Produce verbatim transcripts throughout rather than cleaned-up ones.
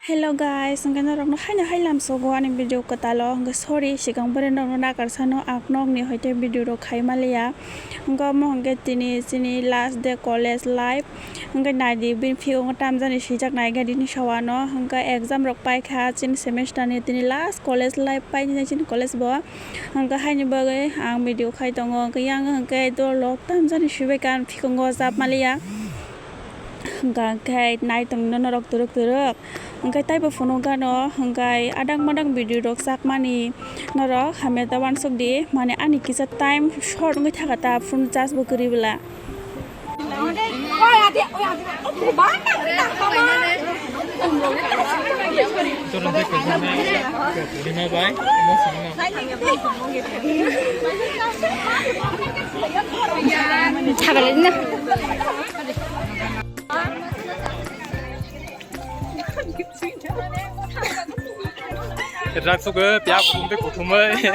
Hello guys, hwnkhe norokno haino hai lamsogo ani video kwtalo, hwnkhe sorry, swkang bwrwi norokno nakarsano ang nokni hoite video rok khai maliya. Hwnkhe omo hwnkhe tini chini last day college life, hwnkhe naidi bini phiyo tamjani swijak nai gadini sawano, hwnkhe exam rok paikha chini semester ni tini last college life painai chini college bo, hwnkhe haini bagwi ang video khai tongo, hwnkhe yang hwnkhe dol rok tamjani swibaikha phikongo jab maliya. Hwnkha khe nai tongno norok turuk turuk. Hwnkhe taibo phunuk gano hwnkhe adang madang video rok chakmani norok hamya ta uansuk di. Mane ani kisa time short wngwi thaka ta phone charge bo kwrwi bwla. Rak suka pia kutum te kutum ai.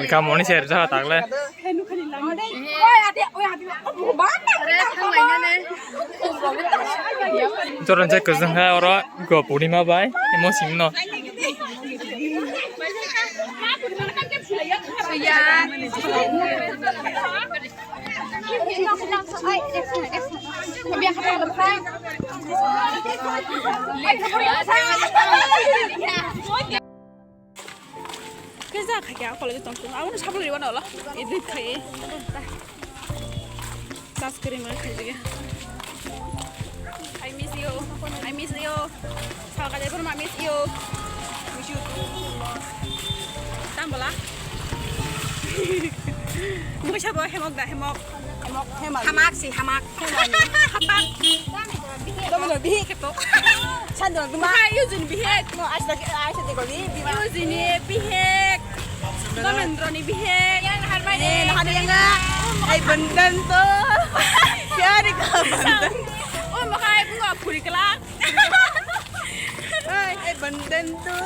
Wngkha moni se rwjak takle. Joran se kwchwng kha oro go purima bai emo simi no. Kisa khai kya college tong tung. Abo no sabul riwa no lo. Edit khai. Sas kri ma khai diga. I miss you. I miss you. Salka de ma miss you. Miss you too. Tam bola. Mui sabo hemok da hemok. Hemok, hemok. Hamak si, hamak. Hamak. Domino bihik. Keto. Sandal duma. Hai, Yujin bihik. No, aisa, aisa de goli, bima. Yujin bihik. Domendro ni bihik. Yang harmai de. Eh, nahani yang. Ai, bendan to. Yari ka bendan. Oh, makai bunga puri kelak. Ai, ai, bendan to.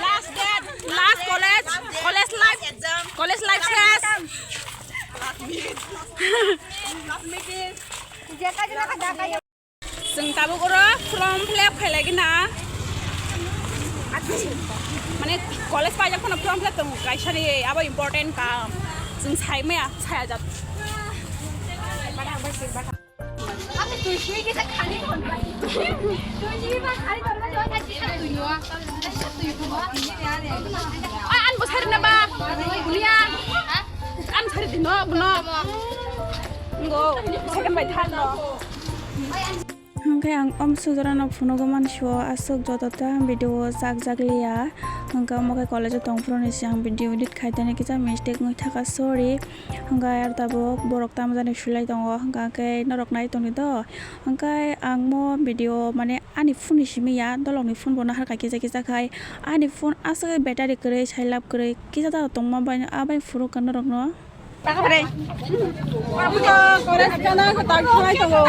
Last date, last college, college life, college life ses. Chwng tabuk oro form fill up khailai gina. Mane college paijak phano form fill up tongo kaisa ni, abo important kam. Chwng sai maya, sai ajak. Ani bo sari na ba? Bulia. Ani sari di no, no. Ngo, second by third no. Hwnkhe ang omsujorano phunugo mansio aswk joto ta video o chak jak liya. Hwnkhe omo khe college o tongphuru ni siyang video edit khai tani kisa mistake wngwi thaka, sorry. Hwnkhe aro tabuk borok tamjani sulai tongo, hwnkha khe norok nai tongdi do. Hwnkhe ang mo video mane ani phone ni simi ya, dolok ni phone bo nahar kha kisa kisa khai. Ani phone aswk battery kwrwi, sai lab kwrwi, kisa ta tongma bai, abai phuru kha norok no. Abo to college gana ko tak khlai tongo.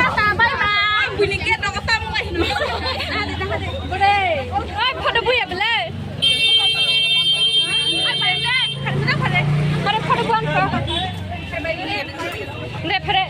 Oi, photo buya bele. Oi, photo buang ko. De phere.